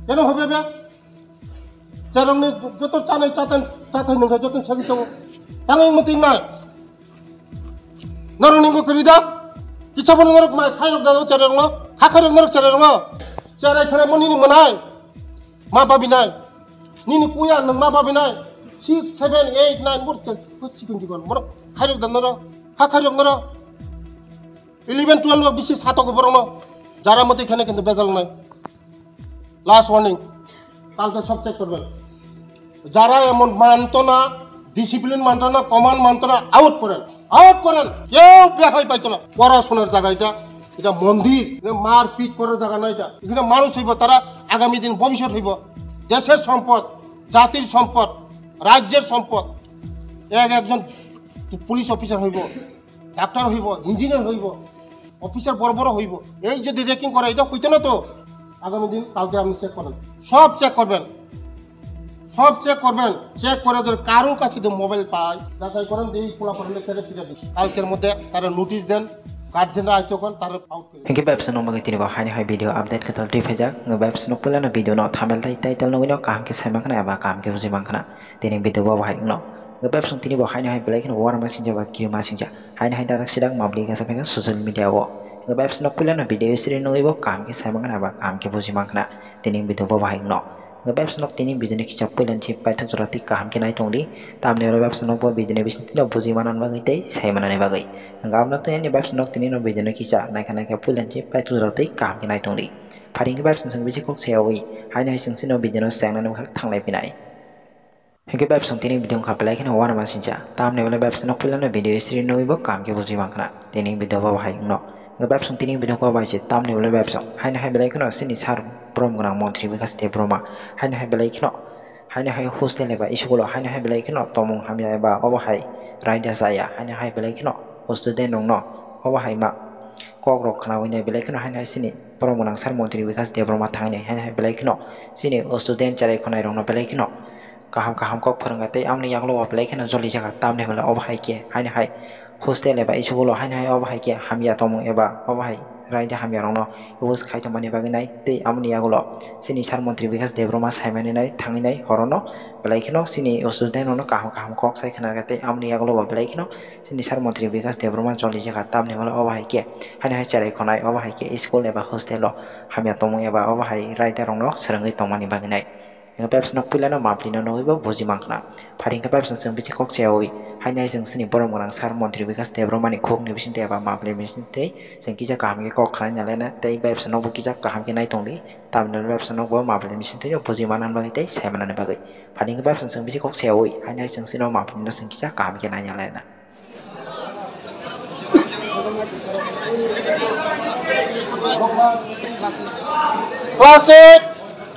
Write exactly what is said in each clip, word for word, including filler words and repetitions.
Keno hobe be? Cherokni joto chanai chatan chathai nungkha joto sagi chabo. Tangai muting nai. Norok ningko kwrwi da? Kisa bono norok ma khairok da o cherokno? Ha khairok norok cherokno? Cherai kharai mo nini mwnai. Ma babinai. Nini kuya nang ma babinai. Six, seven, eight, nine, bor chen. Bor chikon chikon. Borok khairok da norok? Ha khairok norok? Eleven, twelve bisi sato ko borokno. Jara mati khane kintu bejal nai. Last warning. Kalke sob check korben. Jara emon mantona, discipline mantona, command mantona, out koren. Out koren. Keu behai paitona. Porashonar jaga eta, eta mondir. Eta marpit korar jaga na eta. Ekhane manush hoibo tara, agami din bhobishyot hoibo. Desher sompod, jatir sompod, rajyer sompod. Ek ekjon police officer hoibo, doctor hoibo, engineer hoibo, officer boro boro hoibo. Ei jodi ragging kore, eta hoito na to. Agami din kalke apni check koren. Sob check korben. Sob check korben. Check kore jodi karo kache jodi mobile pai, jachai koren de ei pola pola le kere fira di. Kalker moddhe tara notice den, guardian ra aito kon, tara out kore. Hingke bebsa nung bagwi tini bo haini hai video update kwtal twi phaijak. Hingke bebsa nuk puilano video no thumbnail tai title nugwi no kaham khe sai mankha na eba kaham khe buji mankha na. Tini video bo bahai wngno. Hingke bebsa tini bo haini hai belai kheno warma singja ba kirima singja. Haini hai darak sidak mabli gasa phaikha social media o. Hingke bebsa nuk puilano video siri nugwi bo kaham khe sai mankha na eba kaham khe buji mankha na. Tini video bo bahai wngno. Hingke bebsa nok tini video ni kisa puilan si paithak jora tei kaham khe nai tongdi. Tamni oro bebsa nok bo video ni bising tino buji manani bagwi tei sai manani bagwi. Hingke aboni tei ani bebsa nok tini no video ni kisa naikha naikha puilan si paithak jora tei kaham khe nai tongdi. Phari hingke bebsa chwng bisi kok sayawi haini hai chwng chini video no chengnani bwkhak thanglai phinai. Hingke bebsa tini video wngkha belai kheno uanama singcha. Tamni ule bebsa nok puilano video siri nugwi bo kaham khe buji mankha na. Tini video bo bahai wngno. Hingke bebsa tini video kok bai se tamni ule bebsa. Haini hai belai kheno chini sar borom gwnang montri Bikash Debbarma. Haini hai belai kheno. Haini hai hostel eba school o haini hai belai kheno tomung hamya eba obo hai raida chaya. Haini hai belai kheno student rokno obo hai ma kok rok khnawi nai belai kheno haini hai chini borom gwnang sar montri Bikash Debbarma thangwi nai haini hai belai kheno chini student cherai khonai rokno belai kheno kaham kaham kok phwrwngkha tei amoni yagulo bo belai kheno jolijak tamni hwnle obo hai khe haini hai hostel eba school o haini hai obo hai khe hamya tongmung eba obo hai raida hamya rokno use khai tongmani bagwi nai tei amoni yagulo chini sar montri Bikash Debbarma saimani nai thangwi nai horono belai kheno chini student rokno kaham kaham kok sai khna kha tei amoni yagulo bo belai kheno chini sar montri Bikash Debbarma jolijak tamni hwnle obo hai khe haini hai cherai khonai obo hai khe school eba hostel o hamya tongmung eba obo hai raida rokno swrwngwi tongmani bagwi nai. Hingke bebsa nok puilano mapli no nugwi bo buji mankha na. Phari hingke bebsa chwng bisi kok sayawi. Haini hai chwng chini borom gwnang sar montri Bikash Debbarma ni khuk ni bising tei eba mapli bising tei chwng kisa kaham khe kok khnai nalai na tei bebsa nok bo kisa kaham khe nai tongdi. Tamni bebsa nok bo mapli bising tei buji manani bagwi tei sai manani bagwi. Phari hingke bebsa chwng bisi kok sayawi. Haini hai chwng chini mapli no chwng kisa kaham khe nai nalai na. Class eight,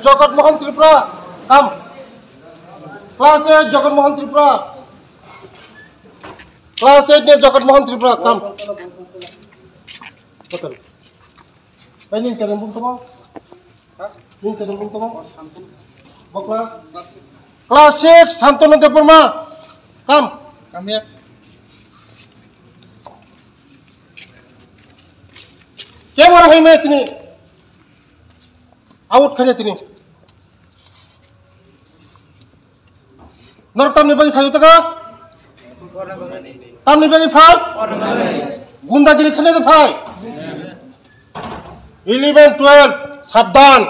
Jagat Mohan Tripura, come. Class eight, Jagat Mohan Tripura. Class eight ni Jagat Mohan Tripura, come. Betul. Ini cari buku apa? Nini tadi belum tama? Bokla? Class six, Santanu Debbarma. Kam. Kami ya. Kemana hai me tini? Out khane tini. Nor tamni bagi phayo taka? Tamni bagi phai? Gundagiri khane de phai? Eleven, twelve, sabdan.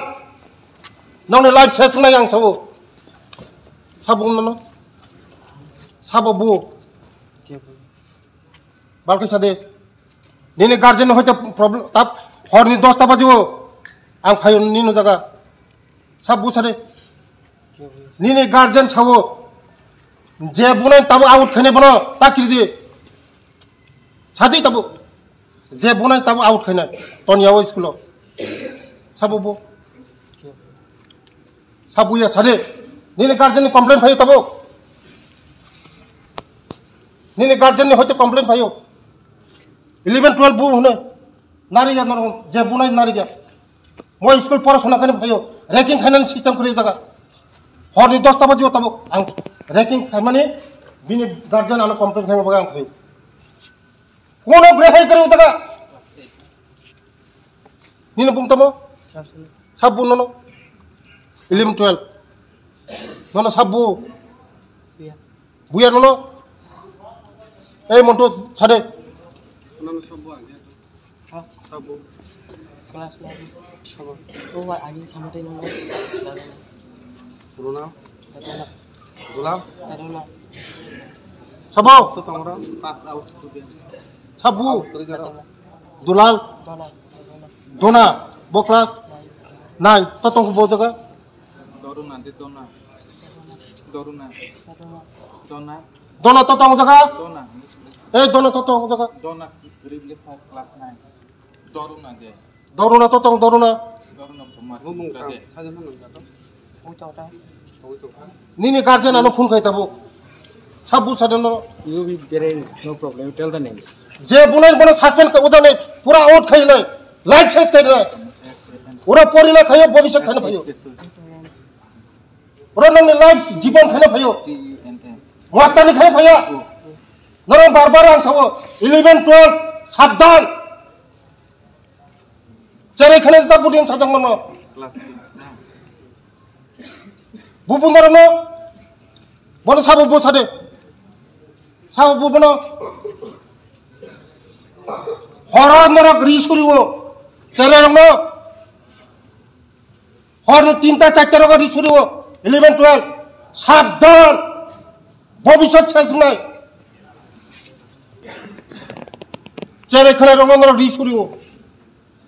Nongni life ses nai ang sabo. Sabo nono. Sabo bu. Balkai sade. Nini guardian hoite problem tap horni dosta bajibo. Ang phayo nini jaga. Sabo bu sade. Nini guardian sabo. Je bunai tabo out khane bono takri di. Sadi tabo. Je bunai tabo out khainai. Ton yawo school o. Sabo bo. Sabo ya sade. Nini guardian ni complaint phayo tabo. Nini guardian ni hoite complaint phayo. Eleven, twelve bu hune. Nari ya nor je bunai nari ya. Mo school porasona kani phayo. Ragging khainani system kuri jaga. Horni dosta baji o tabo. Ang ragging khaimani bini guardian ano complaint khaima baga ang phayo. Kuno brehai kare utaka. Nini bung tamo? Sab bung nono. Eleven, twelve. Nono sabo. Buya. Buya nono. Ei monto sade. Nono sabo age. Ha? Sabo. Class nine. Sabo. Oh, wa, agi sama tadi nono. Rona. Tadi nono. Dula. Tadi nono. Sabo. To tongra. Pass out student. Sabo. Out kori jaro. Tadi nono. Dulal. Dona. Dona. Dona. Bo class nine. Nine. To tong bo jaga. Doruna de dona. Doruna. Dona. Dona to tong jaga. Dona. Eh, dona to tong jaga. Dona replace class nine. Doruna de. Doruna to tong doruna. Doruna kumar. Bumung de. Saja mana jato? Ui tong ta. Ui tong ta. Nini guardian ano phone khai tabo. Sabu sadano. You be there, no problem. You tell the name. Je bunai bono suspend ka udane pura out khai nai. Life ses khai nai. Ura pori na khayo, bobiswt khai na phayo. Ura nangni life jibon khai na phayo. Mastani khai na phayo. Norong bar bar ang sawo. Eleven, twelve, sabdan. Cherai khana ta buding sajang mano. Class six na. Bubu norokno bono sabo bo sade. Sabo bubuno horo norok ri suriwo. Cherai rokno horni tinta charta rok ri suriwo. Eleven, twelve. Sabdan. Bobiswt sesnai. Cherai khana rokno norok ri suriwo.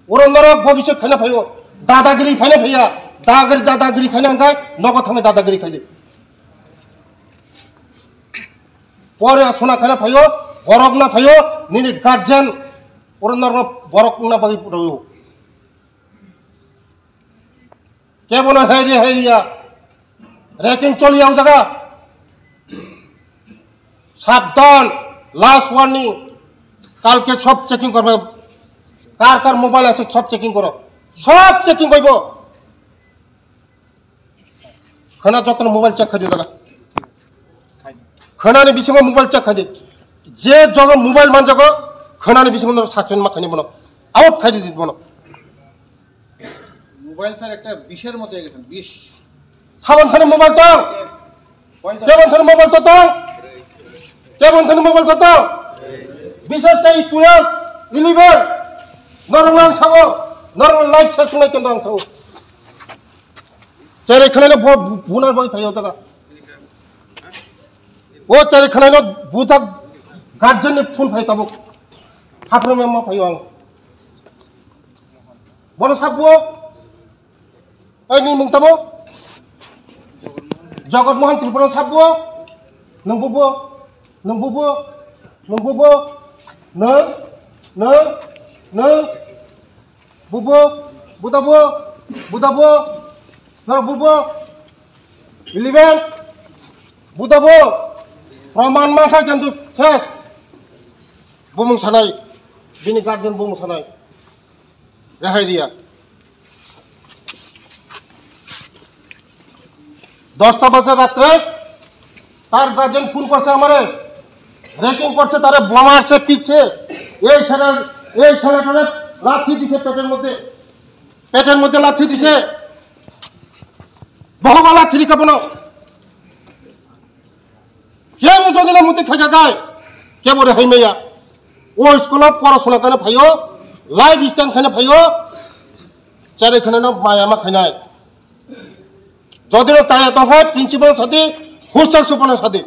Oro norok bobiswt khaina phaio, dadagiri khaina phaiya, dagir dadagiri khaina hwnkhe nogo thangwi dadagiri khaidi. Pore asona khaina phaio, borok na phaio, nini guardian oro norok borok na bagwi phurio. Kebono heiri heiriya. Raking choliya o jaga. Sabdan, last warning. Kalke sob checking korbe. Kar kar mobile ase sob checking koro. Sob checking koibo. Khana jotono mobile check khaidi jaga. Khanani bisingo mobile check khaidi. Je jogo mobile manjago, khanani bisingo suspend ma khaini bono. Out khaidi bono. Mobile sir একটা বিষের মতো হয়ে গেছেন, বিষ। Sabon thani mobile tong. Poison. Kebon thani mobile to tong. Kebon thani mobile to tong. Bises kai twelve, eleven. Norong lang sawo. Norong life session lai kendang sawo. Cherai khana no bo bunar bai thayo taka. O cherai khana no buta guardian ni phone phai tabuk. Hapro memma phayo ang. Bono sabo. Ai, ni mung tamo? Jagat Mohan Tripura sabo. Nung bubo. Nung bubo. Nung bubo. Nung. Nung. Nung. Bubo. Budabo. Budabo. Nung bubo. Eleven. Budabo. Praman mangkha kintu ses. Bumung sanai. Bini guardian bumung sanai. Rehai riya. দশটা বাজে রাত্রে, তার guardian phone করছে আমারে, রেকিং করছে, তারে বোমা মারছে, পিটছে, এই ছেলে, এই ছেলেটারে লাথি দিছে পেটের মধ্যে, পেটের মধ্যে লাথি দিছে, বহুবা লাথি দিকে বলো। Kebo jodi na muti khaika kai, kebo rehai maya. O school o porasona khaina phaio, life stand khaina phaio, cherai khana no maya ma khainai. Jodi no chaya tong hai, principal sadi, hostel super no sadi.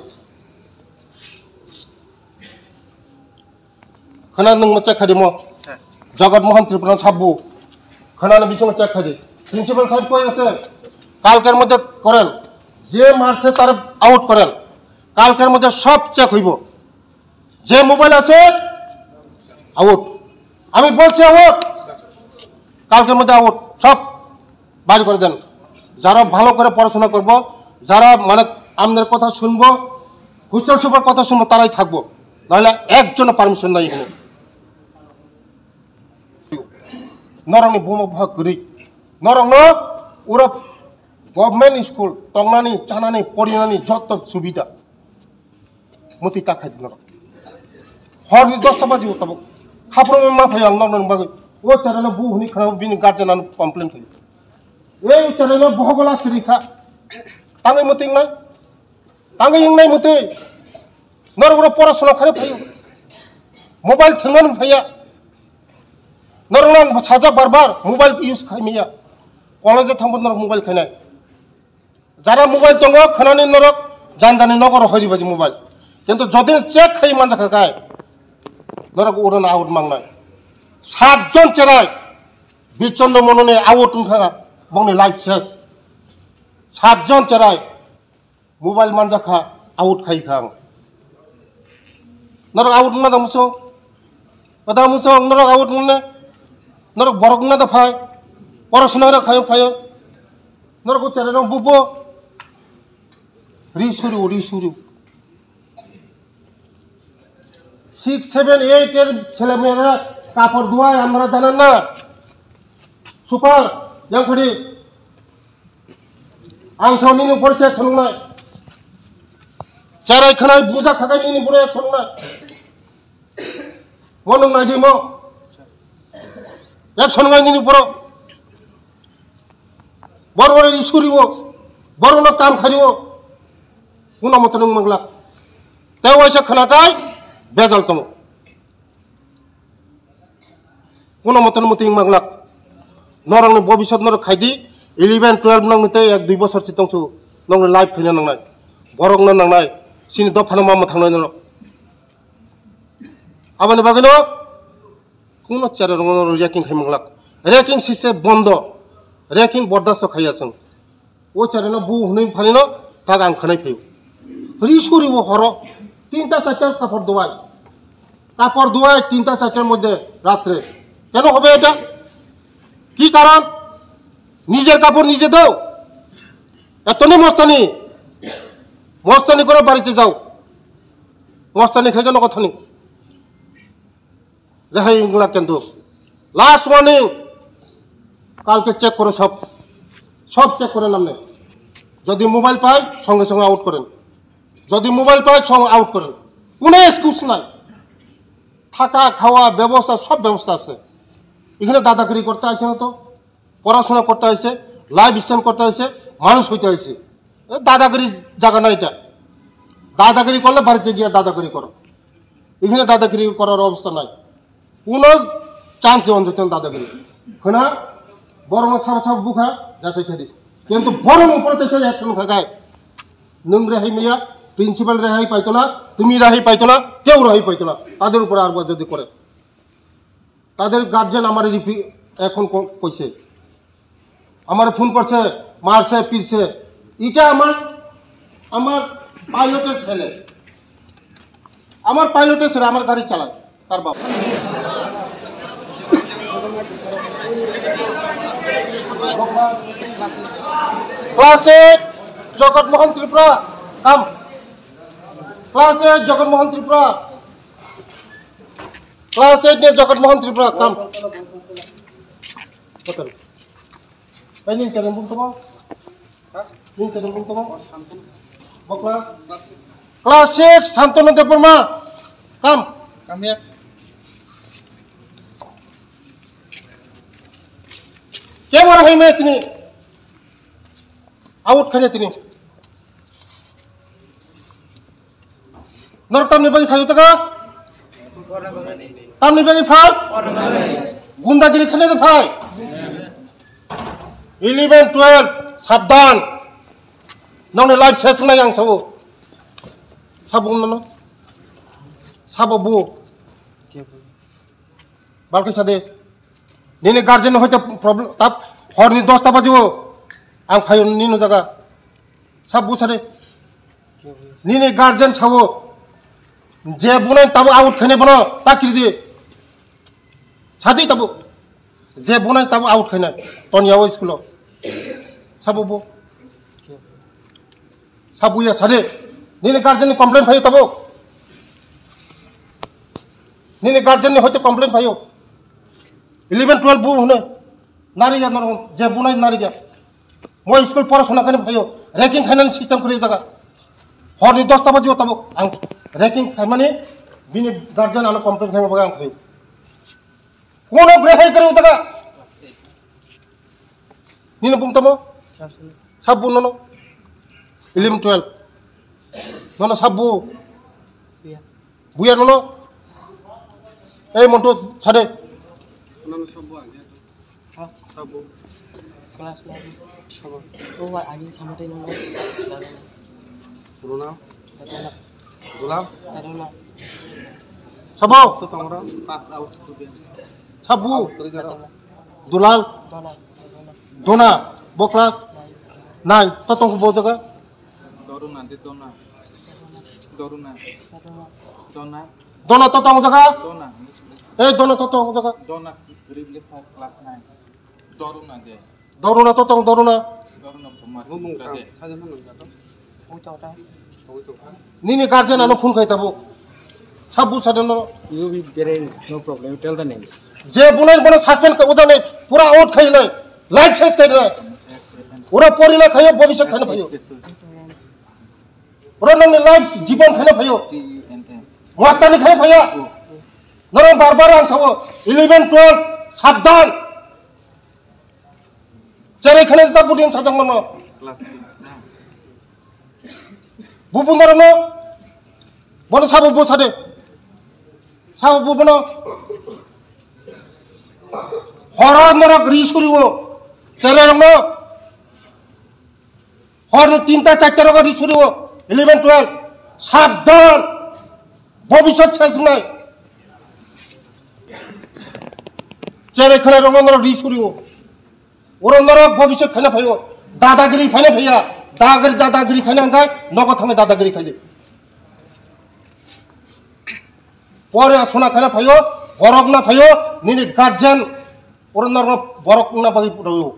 Khana nung ma check khaidi mo. Sir. Jagat Mohan Tripura sabu. Khana no bising check khaidi. Principal sahib koi ase? কালকের মধ্যে করেন। যে মারছে তার আউট করেন। কালকের মধ্যে সব চেক হইব। যে মোবাইল আছে আউট। আমি বলছি আউট। কালকের মধ্যে আউট। সব বার করে দেন। যারা ভালো করে পড়াশোনা করব, যারা মানে আমাদের কথা শুনবো, হোস্টেল সুপার কথা শুনবো, তারাই থাকবো। নাহলে একজনও পারমিশন নাই এখানে। Norokni buma bupha kwrwi. Norokno uro government school tongnani, chanani, porinani joto subida. Muti ta khai di norok. Horni dosta baji o tabuk. Khapro ma phayo ang norokni bagwi. O charano bu hwnwi khna bini guardian ano complain khayo. Ei chwraino bohogola siri kha. Tangwi mwtwi wngnai. Tangwi wngnai mwtwi. Norok oro porasona khaino phaio. Mobile thwngmano phaiya. Norokno ang sajak bar bar mobile use khai manya. College-o thangbo norok mobile khainai. Jara mobile tongo khwnani norok janjani nogo rohori baji mobile. Kintu jodi check khai manjakha kai norok urano out mangnai. Satjon cherai Bichondro Mononi out wngkha bongni life ses. Satjon cherai mobile manjakha out khai kha ang. Norok out wngna da muso? Pada muso norok out wngna? Norok borok wngna da phai? Porasona rok khai phaio. Norok o cherairok bubo. Ri suru, ri suru. Six, seven, eight er chelemeera kapor duai amra janan na. Super, yang khadi. Ang sao nini upor se action nai. Cherai khwnai buja khakai nini upor action nai. Mo nung nai di mo. Action nai nini upor. Bor bor ni suri o. Bor no kam khari o. Kuna moto nung mangla. Te waisa khwnakai bejal tongo. Kuno moto no mwtwi wng manglak. Norokni bobisot norok khaidi, eleven, twelve nokni tei ek dui bosor si tongsu nokni life phaina nangnai. Borokno nangnai. Chini dophano ma mwthangnai norok. Aboni bagwino kuno chera rokno raking khai manglak. Raking sise bondo. Raking bordasto khaiya chwng. O cheraino bu hwnwi phanino tak ang khwnai phaio. Ri suri o horo tinta charta kapor duai. Kapor duai tinta chartar moddhe ratre. Keno hobe eta? Ki karon? Nijer kapor nije do. Etoni mostani. Mostani kore barite jao. Mostani khaike nogo thani. Rehai wngla kintu. Last warning. Kalke check koro sob. Sob check kore namne. Jodi mobile pai, songe songe out koren. Jodi mobile pai, songe out koren. Kuno excuse nai. Thaka, khawa, bebosta, sob bebosta ase. Ekhane dadagiri korte aise na to. পড়াশোনা করতে হয়েছে, life style করতে হয়েছে, মানুষ হইতে হয়েছে। এ দাদাগিরি জায়গা না এটা। দাদাগিরি করলে বাড়িতে গিয়ে দাদাগিরি করো। এখানে দাদাগিরি করার অবস্থা নাই। কোনো চান্সে অন্তত দাদাগিরি। হ্যাঁ, বড় বড় সাব সাব বুখা, যাচাই খাদি। কিন্তু বড় উপরে তো সেই অ্যাকশন খাগায়। নোংরা হয়ে মিয়া, প্রিন্সিপাল রেহাই পাইতো না, তুমি রেহাই পাইতো না, কেউ রেহাই পাইতো না। তাদের উপরে আরবার যদি করে। তাদের গার্জিয়ান আমার রিপি-, এখন ক-, কইছে, আমার ফোন করছে, মারছে, পিটছে। এটা আমার, আমার পাইলটের ছেলে, আমার পাইলটের ছেলে, আমার গাড়ি চালায় তার বাবা। ক্লাস এইট জগৎমোহন ত্রিপুরা, কাম। ক্লাস এইট জগৎমোহন Tripura. Class eight ni Jagat Mohan Tripura, kam. Betul. Ini cari bung tabo. Ini cari bung tabo. Bokla. Class six, Santanu Debbarma. Kam. Kam ya. Kemana hai me tini? Out khane tini. Nor tamni bagwi phaio taka? Tamni bagwi phai? Gundagiri khane de phai? Eleven, twelve, sabdan. Nongni life ses nai ang sabo. Sabo nono. Sabo bu. Balkhe sade. Nini guardian hoite problem tap horni dosta baji o ang phayo nini jaga. Sab bu sade. Nini guardian sabo je bunai tabo out khane bono takri di. Sadi tabo je bunai tabo out khane ton yawo school o. Sabo bu. Sabuya sade. Nini guardian ni complaint phayo tabo. Nini guardian ni hoite complaint phayo. Eleven, twelve bu hune. Nari ya nor je bunai nari ya. Mo school porasona kani phayo. Ranking khainani system kuri jaga. Horni dosta baji o tabo ang ranking khaimani bini guardian ano complaint khaima baga ang phayo. Kono brehai kare o jaga. Ini bung tamo? Sabbu nono. Eleven, twelve. Nono sabbu. Buya. Buya nono. Ei monto sade. Nono sabbu age. Ha? Sabbu. Class nine. Sabbu. Oh, wa-, agi sama tadi nono. Runa. Tadi nono. Dula. Tadi nono. Sabbu. To tongra. Pass out student. Sabbu. Tadi nono. Dulal. Dona. Dona. Bo class nine. To tong bo jaga. Doruna de dona. Doruna. Dona. Dona to tong jaga. Dona. Eh, dona to tong jaga. Dona. Ribli sa class nine. Doruna de. Doruna to tong doruna. Doruna kumar. Bumung de. Saja mana gato? Ui tong ta. Ui tong ta. Nini guardian ano phone khai tabo. Sabbu sadano. You will get a no problem. You tell the name. Je bunai bono suspend ka udane pura out khai nai. Life ses khai nai. Ura pori na khayo bobisya khana phayo. Ura nang ni life jibon khana phayo. Mastani khana phayo. Norong bar bar ang sawo. Eleven, twelve, sabdan. Cherai khana ta budin sajang mano. Class six na. Bubu norokno bono sabo bo sade. Sabo bo bono horo norok ri suriwo. Cherai rokno horni tinta charta rok ri suriwo. Eleven, twelve. Sabdan. Bobiswat sesnai. Cherai khana rokno norok ri suriwo. Oro norok bobiswt khaina phaio, dadagiri khaina phaiya, dagir dadagiri khaina hwnkhe nogo thangwi dadagiri khaidi. Pore asona khaina phaio, borok na phaio, nini guardian oro norok borok na bagwi phurio.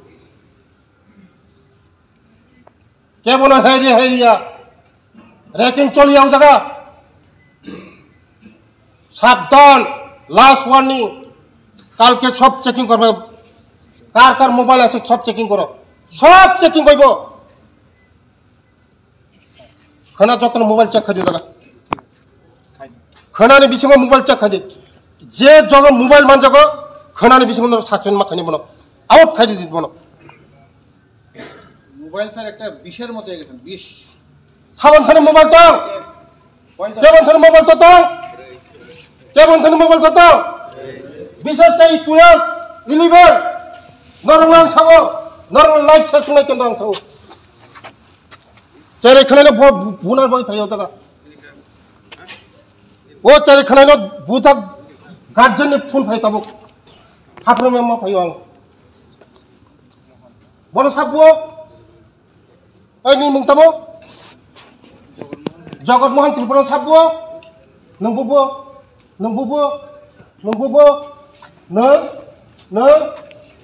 Kebono hairi hairiya. Raking choliya o jaga. Sabdan, last warning. Kalke sob checking korbe. Kar kar mobile ase sob checking koro. Sob checking koibo. Khana jotono mobile check khaidi o jaga. Khana ni bisingo mobile check khaidi. Je jogo mobile manjago, khana ni bisingo suspend ma khaini bono. Out khaidi bono. Mobile sir একটা বিষের মতো হয়ে গেছেন, বিষ। সাবান খানে মোবাইল তো? কয়জন? কেমন খানে মোবাইল তো তো? কেমন খানে মোবাইল তো তো? বিশেষ করে টুয়েলভ, ইলেভেন, নরমাল সাবো, নরমাল লাইফ শেষ নাই কিন্তু আনসাবো। চেরে খানে ব-, বুনার বই থাকি ওটা। O chari khwnaino buthak guardian ni phone phai tabuk. Haphro mema phaio ang. Bono sabbo. Ai ni mung tamo? Jagat Mohan Tripura sabbo. Nung bubo. Nung bubo. Nung bubo. Nung. Nung.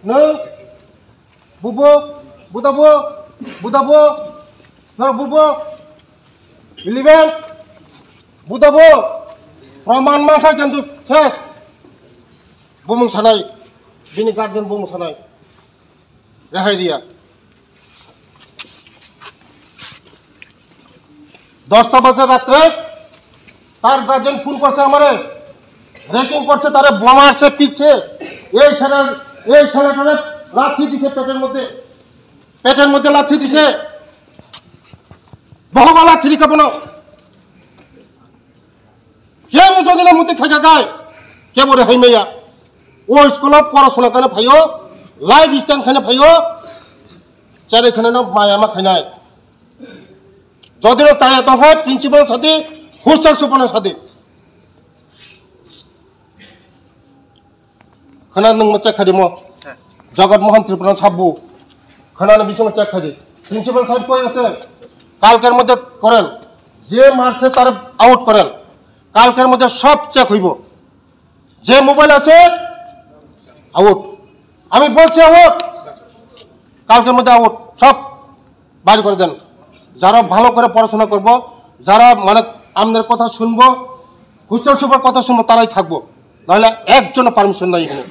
Nung. Bubo, budabo, budabo, nor bubo, eleven, budabo, proman mangkha kintu ses. Bumung sanai, bini guardian bumung sanai. Rehai riya. দশটা বাজে রাত্রে, তার guardian phone করছে আমারে, রেকিং করছে, তারে বোমা মারছে, পিটছে। এই ছেলে, এই ছেলেটারে লাথি দিছে পেটের মধ্যে, পেটের মধ্যে লাথি দিছে। বহবা লাথি দিকে বলো। কেউ যদি না মতে থাকা যায়, কেউ রে হাইমাইয়া। ও স্কুলে পড়াশোনা করে ভাইও, লাইফ স্টাইল খানে ভাইও, চারে খানে না মায়া মা খাইনায়। Jodi no chaya tong hai principal sadi, hostel super no sadi. Khana nung mo check khadi mo. Sir. Jagat Mohan Tripura sabbu. Khana no bising check khadi. Principal sahib koi ase? Kalker moddhe koren. Je marse tar out koren. Kalker moddhe sob check hoibo. যে মোবাইল আছে আউট, আমি বলছি আউট, কালকের মধ্যে আউট, সব বার করে দেন। যারা ভালো করে পড়াশোনা করবো, যারা মানে আমাদের কথা শুনবো, হোস্টেল সুপার কথা শুনবো, তারাই থাকবো, নাহলে একজনও পারমিশন নাই এখানে।